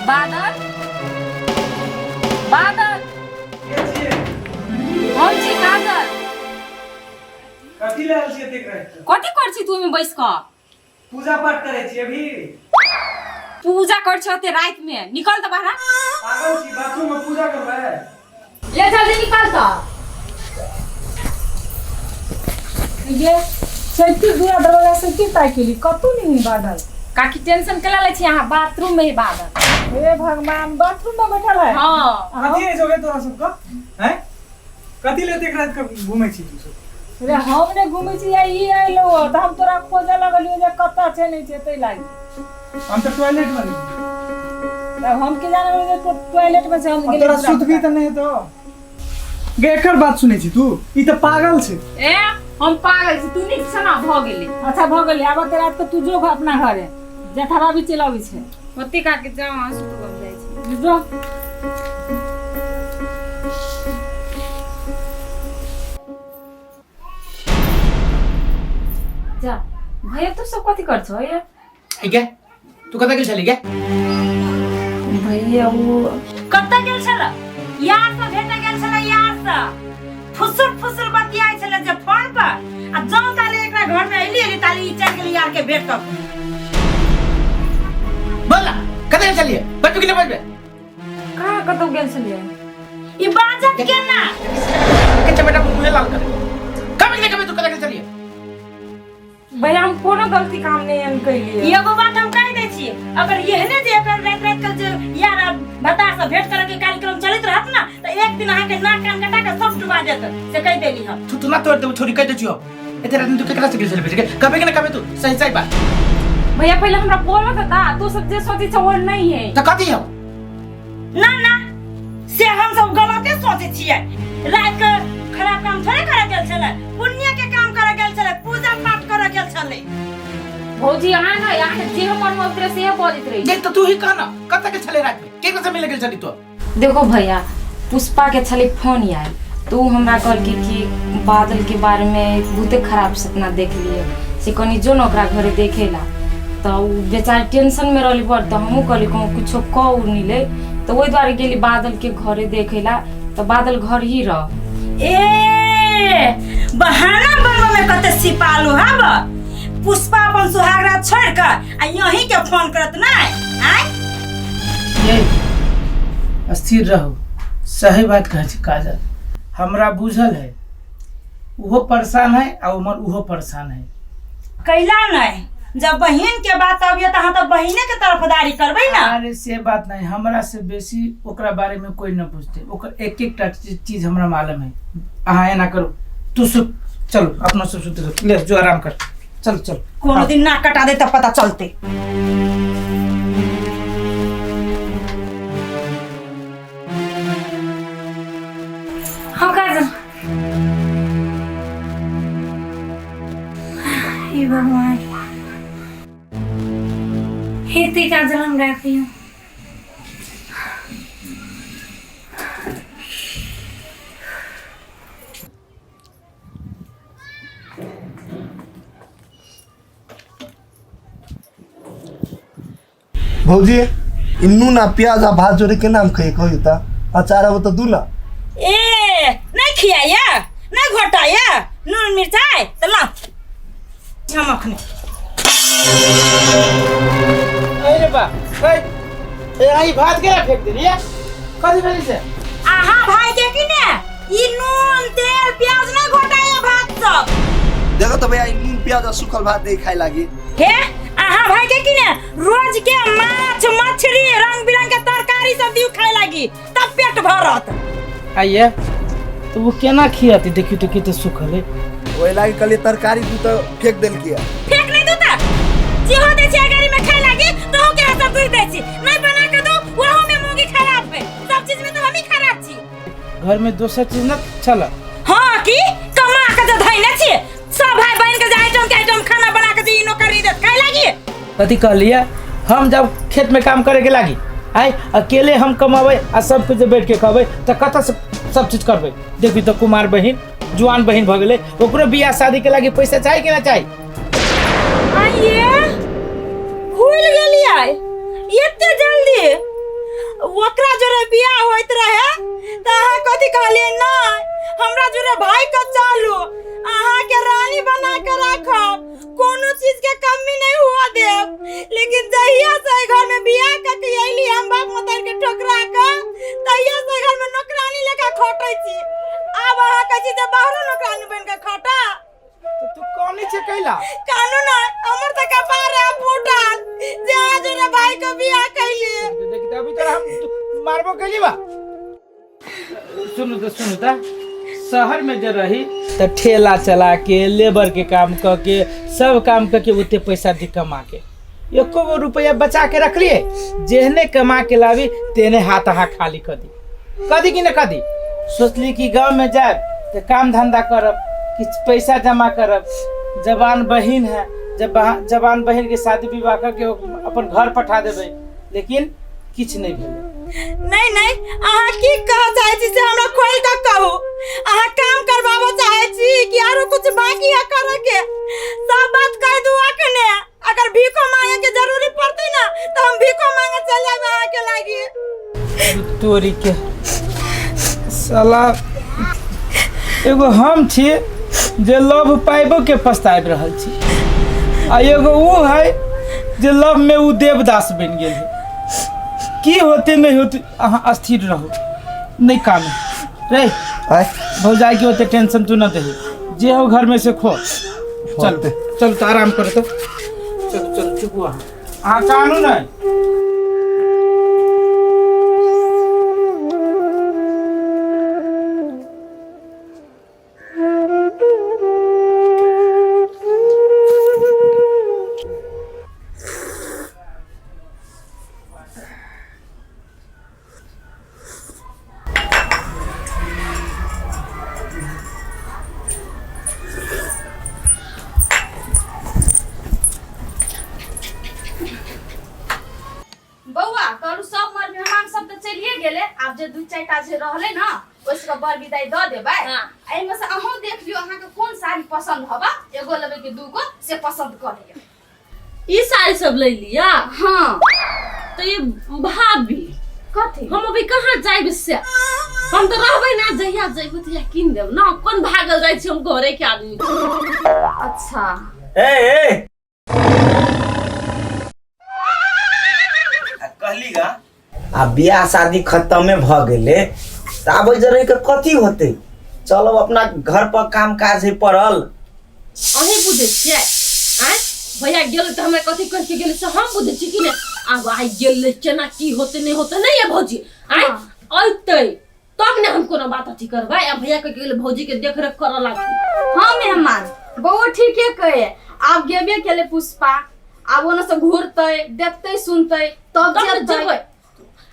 बादल, बादल। के छियै? हम छी काजल। कथी लए आयल छियै एतेक राति कऽ? कथी कर छी तू ओहिमे बैस कऽ? पूजा पाठ करै छी अभी। पूजा कर छी ओते राति में? निकल तऽ बाहर। पागल छी, बाथरूम में पूजा करबै? ले जल्दी निकल तऽ। ये चैती दुआ दरवाजा से की ताकि कतौ नहीं बादल। काकी, टेंशन केला लै छी अहाँ? बाथरूम में ही बादल। हे भगवान, बाथरूम में बैठल है? हाँ। कथी है जोगे तोरा सबके हैं? कथी ले एतेक राति के घूमै छी तू सब? रे, हम नहि घूमै छी, ई अयलौ हँ तऽ हम तोरा खोजऽ लगलियौ जे कतऽ छै, नहि छै, ताहि लागि। हम तऽ टॉयलेट में रही। तब हम की जाने जे तो टॉयलेट में छै, हम अब गेलियै तोरा पूरा सुतबी तऽ नहि हेतौ गे। एकर बात सुनै छी तू? ई तऽ पागल छै। ए, हम पागल छी, तू नीक छना भऽ गेली। अच्छा, भऽ गेलै। आब ओते रात के तू जो अपना घरे, जेठा भाभी चलि अबै छै। होती काकी, जाओ अहाँ सुतू, हम जाइ छी। जो। जा भैया, तू सब कथी कर छो ये? गे, तू कतऽ गेल छली गे? भैया, वो कतऽ गेल छल? यार से भेट गेल छल, यार से फुसुर फुसुर बतियाइ छल जे फोन पर, आ जौ ताले एकरा घर में अइली अइली ताले ई चलि गेली यार के भेंट कर। बोल ना, कतऽ गेल छलियै? बजबे कि नहि बजबे? कहाँ कतौ गेल छलियै। ई बाजत केना? के चमेटा मुँहे लाल कर देबो। कभी नहि कभी। तू कतऽ गेल छलियै? भैया, हम कोनो गलती काम नहीं एहन कैलियै। एगो बात हम कहि दै छी, अगर एहने जे एकर राति राति के जे यार आ भतार से भेंट करे के कार्यक्रम चलैत रहत ना, तऽ एक दिन अहाँ के नाक कान कटा के सब डुबा देत, से कहि देली हम। तू ना तोड़ देबो छोरी, कहि दै छियौ। एते रात में तू केकरा से गेल छली भेट के? कभी के ना कभी, तू सही सही बात। भैया, पहले हमरा बोलो तऽ दा, तू सब जे सोचै छ वो नहीं है। तऽ कथी हौ? ना ना, से हम सब गलते सोचै छियै। राति के खराब काम थोड़े करे गेल छलै, पुण्य के काम करे गेल छलै, पूजा पाठ करे गेल छलै। भौजी, अहाँ ने अहाँ जे मन में उतरे से बजैत रही। देख तऽ, तू ही कह ना, कतऽ गेल छलै रात में? केकरा से मिले गेल छली तू? देखो भैया, पुष्पा के छली फोन आयल तो उ हमरा कहलकै कि बादल के बारे में बहुते खराब सपना देख लिए, से कनी जो न ओकरा घरे देखेला। तऽ उ बेचारी टेंशन में रहली बड़, तऽ हमहूँ कहली कहूँ कुछो कह नहीं ले, तऽ ओहि दुआरे गेली बादल के घरे देखेला, तऽ बादल घर ही रह। ए, बहाना बनबे में कते सिपालू हब। पुष्पा अपन सुहाग रात छोड़ के आ यहीं के फोन करत ना आय? ये स्थिर रहू, सही बात कहै छी काजल। हमरा बुझल है, उहो परेशान है आ उमर उहो परेशान है। कैला नहीं, जब बहन के बात अबिय तऽ अहाँ तऽ बहिने के तरफदारी करबै ना। अरे, से बात नहीं, हमरा से बेसी ओकरा बारे में कोई न पूछते। ओकर एक एक टा चीज हमरा मालूम है। अहाँ एना करू, तू सुत, चलो अपना सब सुत रहो। ले जो, आराम कर, चल चल। कोनो दिन नाक कटा दे तब पता चलते। हाँ काजल। हे भगवान, हेते काजल, हमरा कहियो। भौजी, ई नून आ प्याज आ भात जोड़े केना हम खाइए, कहियौ तऽ? अचार आबो तऽ दू ना। ए, नहीं खियाइया, नहीं घोटाइया नून मिरचाई तऽ ला हम अखने। अरे बा, ए ए, आई भात के फेंक देलिए, कथी भेलै से? अहाँ भाई के कि ने ई नून तेल प्याज नहीं घोटाइया भात सब। देखो तो भैया, ई नून प्याज आ सूखल भात नहीं खाए लागी। हे, अहाँ भाई के कि ने रोज के माछ मछली रंग बिरंग के तरकारी सब दियौ खाए लागी, तब पेट भरत। आइए तो वो केना खियाती? देखियो तो कते सुखल है। ओहि लागी कहलिए तरकारी दू तऽ फेंक देलकै। फेंक नहीं दू तऽ जेहो दै छी अगाड़ी में खाए लागी तहु के हाथ दूर दै छी, नहीं बना के दू वहु में मूंगी खराब है। सब चीज में तो हम ही खराब छी। घर में दोसर चीज न छल? हाँ, की कमा के जे धैने छी सब भाई बहन के, जे आइटम के आइटम खाना बना के जे ई नौकरी देत खाए लागी। कथी कहलिए? हम जब खेत में काम करे के लागी आय, अकेले हम कमाबै आ सब कुछ बैठ के कहबै तऽ कतऽ से सब चीज करबै? देखी तऽ, कुमार बहिन, जुआन बहिन भऽ गेलै, ओकरो बियाह शादी के लागी पैसा चाही कि ना चाही? आइए, भूल गेलियै एते जल्दी? ओकरा जोरे बियाह होइत रहे तऽ अहाँ कथी कहलियै नहि हमरा जोरे भाई के चलू अहाँ के रानी बना के राखब कोनो चीज के कमी नहीं हुआ देब लेकिन जहिया से एहि घर में बियाह कऽ के अयली हम बाप मतार के ठोकरा के तहिया से एहि घर में नौकरानी लेखा खटै छी आब अहाँ कहै छी जे बाहरो नौकरानी बनि के खटा तो तू कौन छै कैला कानू ना हमर तऽ कपार है फूटल जे आज रे भाई के बियाह कैली देख त अभी तोरा हम मारबो कैली बा सुनू तो सुनू त शहर में जे रही त ठेला चला के लेबर के काम क के सब काम क के ओते पैसा दी कमा के एको गो रुपया बचा के रखलिए जेहने कमा के लावी तेहने हाथ हाथ खाली कर दी कदी कि न कदी सोचली कि गांव में जाए तो काम धंधा करब किछु पैसा जमा करब जवान बहिन है जब जवान बहिन के शादी विवाह करके अपन घर पठा देबै लेकिन किछु नहि भेलै नहीं नहीं अहाँ की कह चाहे छी से हमरा खोल के कहू अहाँ काम करवाबऽ चाहे छी कि आरो कुछ बाकी है करे के सब बात कह दू अखने अगर भीखो मांगे के जरूरी पड़तै ना तो हम भीखो मांगे चल जाब अहाँ के लागी तोरी के साला एगो हम छी जे लव पाइबो के पछताबि रहल छी आ एगो ऊ है जे लव में ऊ देवदास बनि गेल है की होते नहीं होते अहाँ स्थिर रहू नहीं काम रे आय भौजाई के ओते टेंशन तू न दही जे हो घर में से खो चल चल तो आराम करो तो चल चल चुप अहाँ अहाँ कानू नहीं बौआ कहलू सब मर मेहमान सब तऽ चलिए गेलै आब जे दू चारिटा जे रहलै ने ओहि सबके बर विदाई दऽ देबै हाँ। एहिमे से अहूँ देख लियौ अहाँके कोन साड़ी पसन्द हबा एगो लेबै कि दूगो से पसन्द कऽ लिअ ई साड़ी सब ले लिया हाँ तो ये भाभी कथी हम अभी कहाँ जाइब से हम तो रहबै ना जहिया जइबो तहिया कीन देब ना कोन भागल जाइ छी हम घरे के आदमी अच्छा ए ए आ कहली गा आ बियाह शादी खत्मे भऽ गेलै तऽ आब एहिजे रहि कऽ कथी होतै चलब अपना घर पर काम काज है पड़ल अहीं बुझै छियै आँय भैया गेलै तऽ हमरा कथी कहि के गेलै से हम बुझै छी कि नहि आब आइ गेलै केना की होतै नहि होतै नहि ये भौजी आँय अयतै तब ने हम कोनो बात अथी करबै आ भैया कहि के गेलै भौजी के देख रेख करऽ लागतै हाँ मेहमान बौआ ठीके कहे आब गेबे केले पुष्पा आब ओने से घूरतै देखतै सुनतै तब तब ने जेतै जेबै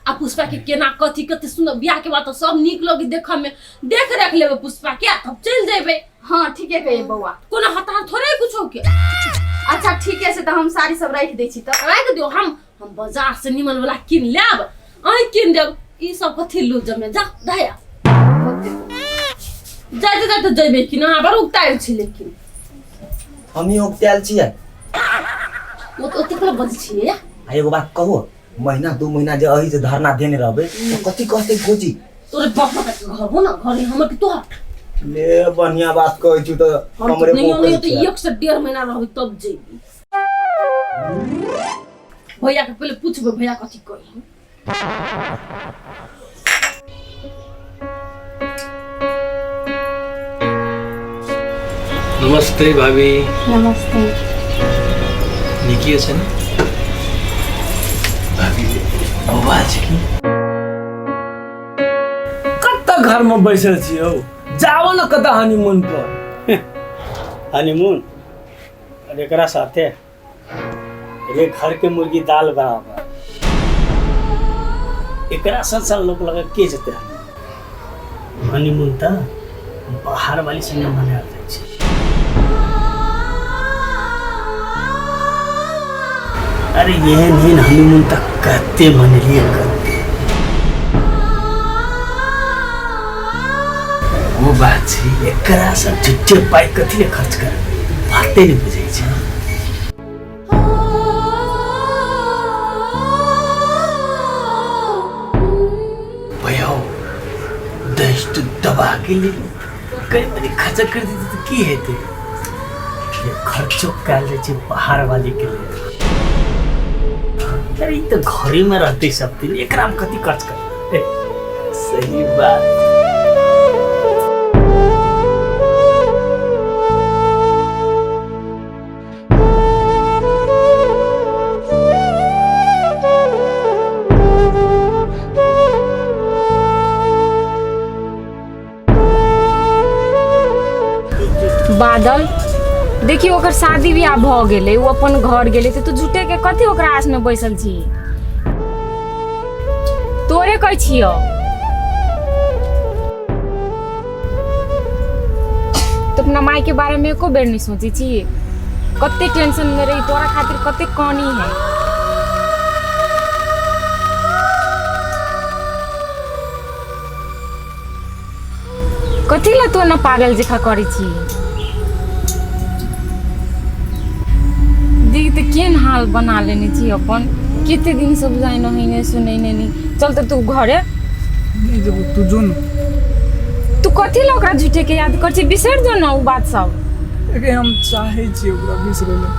आ पुष्पा के केना कथी कथी सुन बियाह के बाद तऽ सब नीक लगी देखऽ में देख रेख लेबै पुष्पा के तब चलि जेबै हाँ ठीके कहे बौआ कोनो हतार थोड़े कुछो के अच्छा ठीके छै तऽ हम साड़ी सब राखि दै छी तऽ राखि दियौ हम हम बाजार से निमन वाला कीन लेब अहीं कीन देब ई सब कथी लू जमे जा दया जाइते जाइते जेबै कि ना बड़ उकतायल छी लेकिन हमही उकतायल छियै ओ तऽ ओतेक बजै छियै आ एगो बात कहू महीना दू महीना जे अही जे धरना देने रहबै तऽ कथी कहतै भौजी तोरे बाप माता के घर हो ना घर हमर के तोहर ले बढ़िया बात कहै छी तऽ हम तऽ हमरे नहीं मुँह नहीं तऽ एक से डेढ़ महीना रहबै तब जेबी भैया के पहिले पूछबै भैया कथी कही नमस्ते भाभी नमस्ते निकी আছে ने भाभी बौआ छै की कत घरमे बैसल छी हौ जाओ न कतऽ हनीमून पर हनीमून और एकरा साथे अरे घर के मुर्गी दाल बराबर एकरा सन सन लोग लगा के जेते हनीमून हनीमून तऽ बाहर वाली संगे मनायल जाइ छै अरे एहन एहन हनीमून तऽ कते मनेलियै कते ओ बात छै एकरा सब झुट्टे पाइ कथी ले खर्च करबै बाते नहि बुझै छै के लिए कनि मनि खर्चा कर देतै तऽ की हेतै? ये खर्चो कयल जाइ छै बाहर वाली के लिए। अरे ई तऽ घरे में रहतै सब दिन, एकरा में कथी खर्च कर? सही बात। बादल देखियो ओकर शादी बियाह भऽ गेलै, ओ अपन घर गेलै, तऽ तू झूठे के कथी ओकरा आस में बैसल छी? तोरे कहै छियौ। तो अपना माई के बारे में एको बेर नहीं सोचे छी? कते टेंशन में रही तोरा खातिर, कते कनी है। कथी ला तू ना पागल जखा करै छी? देख तऽ केहन हाल बना लेने छी अपन, कते दिन से बुझाइ नहेने सुनेने नहीं। चल तऽ तू घरे। नहीं जेबो, तू जो न। तू कथी ला ओकरा झूठे के याद कर छी? बिसरि जो न उ बात सब। अरे हम चाहै छियै ओकरा बिसरै लए,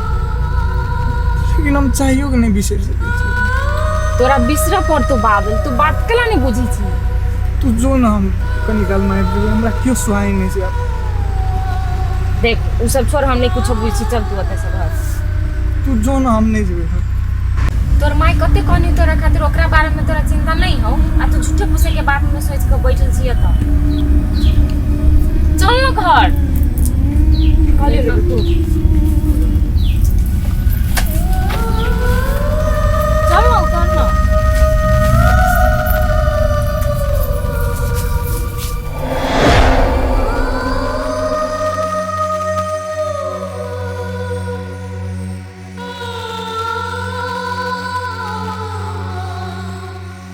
लेकिन हम चाहियो के नहीं बिसरि सकै छी। तोरा बिसरऽ पड़तौ बादल, तू बात केला नहीं बुझै छी? तू जो न, हम कनी काल में आबि जेबै, हमरा केओ सुहाइ नहि छै आब। देख उ सब छोड़, हम नहीं कुछो बुझै छी, चल तू ओतऽ से घर। तू जो न, हम नहीं जेबै घर। तोर माय कते कहनी तोरा खातिर, ओकरा बारे में तोरा चिंता नहीं हो आ तू झूठे फूसे के बात में सोच के बैठल छी एतऽ। चल न घर, कहलियौ न तू।